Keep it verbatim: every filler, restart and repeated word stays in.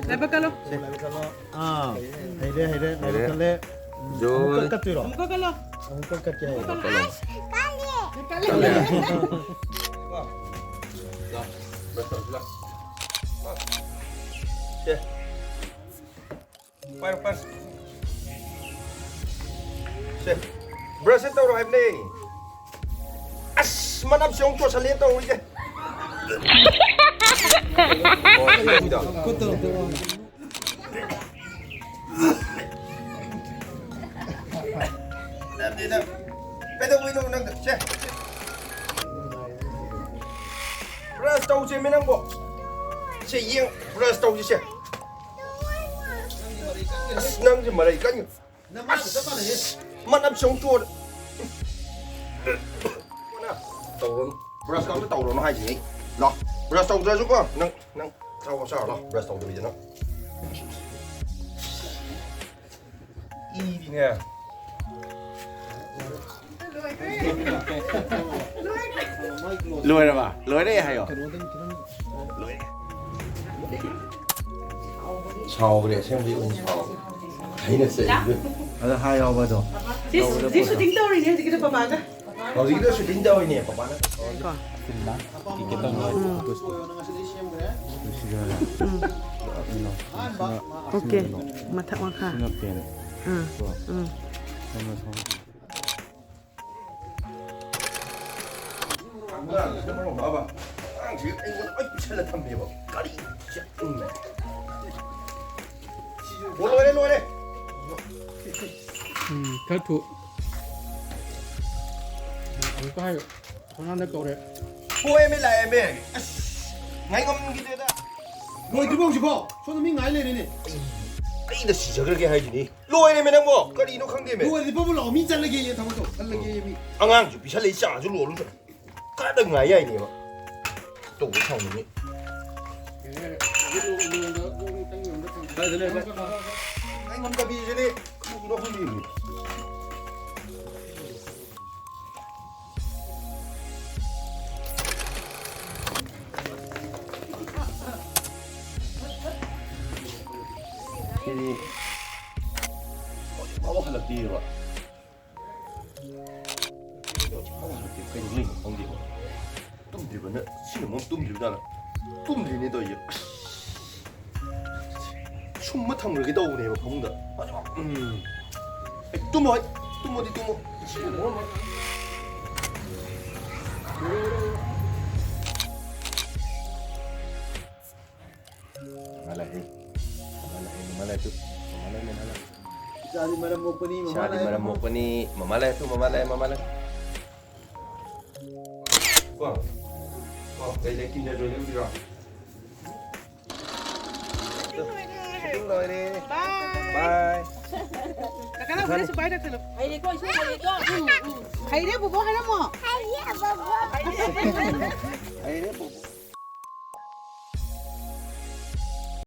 ꯂꯥꯏꯕꯛ ꯀꯜꯂꯣ꯫ ꯑꯥ, ꯍꯩꯔꯦ, ꯍꯩꯔꯦ, ꯂꯥꯏꯕꯛ ꯍꯩꯔꯦ꯫ ꯀꯜꯂꯦ꯫ ꯎꯝ, ꯖꯣꯏ꯫ ꯑꯃꯨꯛ ꯀꯠ-, ꯀꯠꯇꯣꯏꯔꯣ? ꯑꯃꯨꯛ ꯀꯠꯂꯣ꯫ ꯑꯃꯨꯛ ꯀꯠ-, ꯀꯠꯀꯦ ꯍꯥꯏꯔꯣ? ꯑꯃꯨꯛ ꯀꯠꯂꯣ꯫ ꯀꯜꯂꯦ꯫ ꯂꯥꯎ, ꯕ꯭ꯔꯁ ꯇꯧꯁꯤ ꯂꯥꯎ꯫ ꯂꯥꯎ꯫ ꯁꯦ꯫ ꯄꯥꯏꯔꯣ, ꯄꯥꯏꯔꯣ꯫ ꯁꯦ, ꯕ꯭ꯔꯁꯁꯦ ꯇꯧꯔꯣ ꯍꯥꯏꯕꯅꯦ꯫ ꯑꯁ, ꯃꯅꯞꯁꯦ ꯑꯃꯨꯛ ꯆꯣꯠꯁꯜꯂꯦ ꯇꯧꯔꯤꯁꯦ꯫ ꯑꯣ, ꯁꯤꯗ, ꯁꯤꯗ꯫ ꯅꯠꯇꯦꯗ꯫ ꯀꯩꯗꯧꯕꯩꯅꯣ ꯅꯪ? ꯁꯦ꯫ ꯕ꯭ꯔꯁ ꯇꯧꯁꯦꯃꯤ ꯅꯪꯕꯣ꯫ ꯁꯦ, ꯌꯦꯡ, ꯕ꯭ꯔꯁ ꯇꯧꯁꯤ ꯁꯦ꯫ ꯑꯁ, ꯅꯪꯁꯦ ꯃꯔꯩ ꯀꯟꯅ꯫ ꯅꯃꯥꯏꯒ ꯆꯞ ꯃꯥꯟꯅꯩꯍꯦ꯫ ꯑꯁ, ꯃꯅꯝ ꯁꯨꯝ ꯆꯣꯔ-, ꯇꯧꯔꯨꯅꯨ꯫ ꯕ꯭ꯔꯁꯀ ꯑꯝꯇ ꯇꯧꯔꯨꯅꯨ ꯍꯥꯏꯁꯤꯅꯤ ꯑꯩ꯫ ꯂꯥꯎ, ꯕ꯭ꯔꯁ ꯇꯧꯗ꯭ꯔꯁꯨꯀꯣ, ꯅꯪ, ꯅꯪ ꯆꯥꯎ ꯆꯥꯔꯣ, ꯂꯥꯎ, ꯕ꯭ꯔꯁ ꯇꯧꯗꯕꯤꯗ ꯅꯪ꯫ ꯏꯗꯤꯅꯦ꯫ ꯂꯣꯏꯔꯕ? ꯂꯣꯏꯔꯦ ꯍꯥꯏꯌꯣ꯫ ꯂꯣꯏꯔꯦ꯫ ꯁꯥꯎꯈ꯭ꯔꯦ, ꯑꯁꯦꯡꯕꯩ ꯑꯣꯏꯅ ꯁꯥꯎꯈ꯭ꯔꯦ꯫ ꯑꯩꯅ ꯆꯩꯕꯗꯣ꯫ ꯑꯗꯣ ꯍꯥꯏꯌꯣꯕ ꯑꯗꯣ꯫ ꯁꯤ, ꯁꯤ ꯁꯨꯇꯤꯡ ꯇꯧꯔꯤꯅꯦ ꯍꯧꯖꯤꯛꯀꯤꯗꯣ ꯄꯄꯥꯒ꯫ ꯍꯧꯖꯤꯛꯀꯤꯗꯣ ꯁꯨꯇꯤꯡ ꯇꯧꯔꯤꯅꯦ ꯄꯄꯥꯅ꯫ ꯀꯣ꯫ ꯎꯝ꯫ ꯑꯣꯀꯦ꯫ ꯃꯊꯛ ꯃꯈꯥ꯫ ꯁꯤꯅ ꯄꯦꯟ꯫ ꯎꯝ꯫ ꯀꯣ꯫ ꯎꯝ꯫ ꯁꯣꯝꯅ ꯁꯣꯝ꯫ ꯑꯉꯥꯡꯁꯤꯅ ꯃꯔꯣꯟ ꯑꯃ ꯑꯉꯥꯡꯁꯤ ꯑꯩꯉꯣꯟꯗ ꯂꯣꯏ ꯄꯤꯁꯜꯂ ꯊꯝꯃꯦꯕ꯫ ꯀꯔꯤ? ꯎꯝ꯫ ꯑꯣ, ꯂꯣꯏꯔꯦ, ꯂꯣꯏꯔꯦ꯫ ꯎꯝ, ꯈꯔ ꯊꯨ꯫ ꯑꯃꯨꯛꯀ ꯍꯥꯏꯌꯨ꯫ ꯊꯣꯡꯒꯥꯟꯗ ꯀꯧꯔꯦ꯫ ꯊꯣꯛꯑꯦꯃꯦ, ꯂꯥꯛꯑꯦꯃꯦ꯫ ꯑꯁ, ꯉꯥꯏ ꯉꯝꯈꯤꯗ꯭ꯔꯦꯗ꯫ ꯂꯣꯏꯗ꯭ꯔꯤꯕꯣ ꯍꯧꯖꯤꯛꯐꯥꯎ? ꯁꯣꯝꯗ ꯃꯤ ꯉꯥꯏ ꯂꯩꯔꯦꯅꯦ꯫ ꯑꯩ, ꯑꯩꯅ ꯁꯤꯖꯈ꯭ꯔꯒꯦ ꯍꯥꯏꯁꯤꯅꯤ꯫ ꯂꯣꯏꯔꯦꯃꯦ ꯅꯪꯕꯣ꯫ ꯀꯔꯤꯅꯣ ꯈꯪꯗꯦꯃꯦ꯫ ꯂꯣꯏꯗ꯭ꯔꯤꯕꯣ ꯂꯥꯛꯑꯣ꯫ ꯃꯤ ꯆꯠꯂꯒꯦꯌꯦ ꯊꯕꯛꯇꯣ꯫ ꯆꯠꯂꯒꯦꯌꯦ ꯃꯤ꯫ ꯑꯉꯥꯡꯁꯨ ꯄꯤꯁꯜꯂꯛꯏ, ꯆꯥꯁꯨ ꯂꯣꯜꯂꯨ꯫ ꯈꯔꯗ ꯉꯥꯏ ꯌꯥꯏꯅꯦꯕ꯫ ꯇꯧꯕ ꯁꯥꯎꯅꯤꯡꯉꯤ꯫ ꯀꯥꯏꯗ ꯂꯩꯕ? ꯑꯩ ꯉꯝꯗꯕꯤꯁꯤꯗꯤ ꯀꯔꯤꯅꯣ ꯈꯪꯗꯦꯃꯤ꯫ ꯍꯧꯖꯤꯛ ꯐꯥꯎꯕ ꯍꯜꯂꯛꯇꯦꯕ꯫ ꯍꯧꯖꯤꯛ ꯐꯥꯎꯕ ꯍꯜꯂꯛꯇꯦ꯫ ꯀꯩꯗꯧ ꯂꯩꯅꯣ ꯈꯪꯗꯦꯕ꯫ ꯇꯨꯝꯗ꯭ꯔꯤꯕꯅ, ꯁꯤꯅ ꯃꯔꯣꯟ ꯇꯨꯝꯗ꯭ꯔꯤꯕ ꯖꯥꯠꯂ? ꯇꯨꯝꯗ꯭ꯔꯤꯅꯦ ꯇꯧꯔꯤꯁꯦ꯫ ꯑꯁ! ꯁꯨꯝꯃ ꯊꯝꯈ꯭ꯔꯒꯦ ꯇꯧꯕꯅꯦꯕ ꯐꯃꯨꯡꯗ꯫ ꯍꯧꯖꯤꯛꯐꯥꯎ, ꯎꯝ꯫ ꯑꯩ ꯇꯨꯝꯃꯣ, ꯑꯩ ꯇꯨꯝꯃꯣꯗꯤ ꯇꯨꯝꯃꯣ꯫ ꯁꯤꯅ ꯃꯔꯣꯟ ꯑꯃ꯫ ꯃꯃꯥ ꯂꯥꯛꯑꯦ꯫ ꯃꯃꯥ ꯂꯥꯛꯑꯦ, ꯃꯃꯥ ꯂꯥꯛꯑꯦ ꯇꯨ꯫ ꯃꯃꯥ ꯂꯥꯛꯑꯦ, ꯃꯃꯥ ꯂꯥꯛꯑꯦ꯫ ꯏꯆꯥꯗꯤ ꯃꯔꯝ ꯃꯣꯛꯄꯅꯤ, ꯃꯃꯥ ꯏꯆꯥꯗꯤ ꯂꯥꯛꯑꯦ, ꯃꯔꯝ ꯃꯃꯥ꯫ ꯃꯣꯛꯄꯅꯤ꯫ ꯃꯃꯥ ꯂꯥꯛꯑꯦ ꯇꯨ, ꯃꯃꯥ ꯂꯥꯛꯑꯦ, ꯃꯃꯥ ꯂꯥꯛꯑꯦ꯫ ꯀꯣ? ꯀꯣ, ꯀꯩ ꯂꯩ? Kinder Joy ꯂꯩꯔꯨꯁꯤꯔꯣ? Shopping ꯂꯣꯏꯔꯦ꯫ Bye꯫ Bye꯫ ꯀꯀꯥꯅ ꯍꯣꯔꯦꯟꯁꯨ bye ꯇꯧꯁꯜꯂꯨ꯫ ꯍꯩꯔꯦꯀꯣ, ꯏꯁꯩ ꯍꯩꯔꯦꯀꯣ꯫ ꯎꯝ, ꯎꯝ꯫ ꯍꯩꯔꯦ ꯕꯣꯕꯣ ꯍꯥꯏꯔꯝꯃꯣ꯫ ꯍꯩꯔꯦ ꯕꯣꯕꯣ꯫